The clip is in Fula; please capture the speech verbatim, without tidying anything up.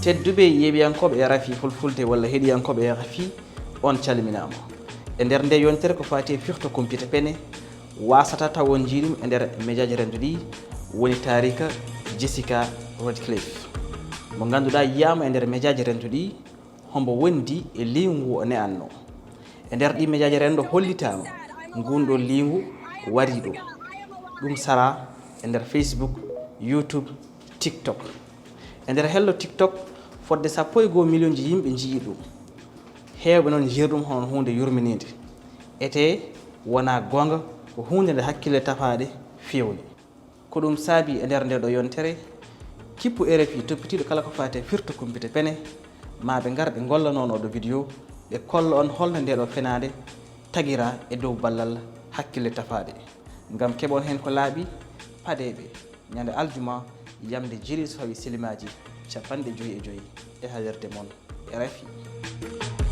Tedduɓe yeeɓiyankooɓe e rafi fulfulde walla heɗiyankooɓe e rafi, on calminaama. E nder nde yontere ko faati e firto kumpite pene, wasata taw on njii ɗum e nder mejaaji renndo ɗi, woni taarika Jessica Redcliffe, mo ngannduɗaa yiyaama e nder mejaaji renndo ɗi, hombo wondi e liingu o ne'anno. E nder ɗi mejaaji renndo hollitaama ngunɗo liingu wariɗo. Ɗum sara e nder Facebook, YouTube, TikTok. E nder hello TikTok, fodde sappo e goo miliyonji yimɓe njii ɗum. Heewɓe noon njii ɗum hono huunde yurminiinde. Etee wonaa goonga, ko huunde nde hakkille tafaaɗe feewni. Ko ɗum saabi e nder nde ɗo yontere, kippu RFI toppitiiɗo kala ko faati e firto kumpite pene, ma ɓe ngar ɓe ngolla noon oɗo video, ɓe kolla on holno nde ɗo fenaande tagira e dow ballal hakkille tafaaɗe. Ngam keɓon heen ko laaɓi, padeeɓe ñande aljuma yamde jiri so fawi silimaaji capanɗe joyi e joyi e halirde mon RFI.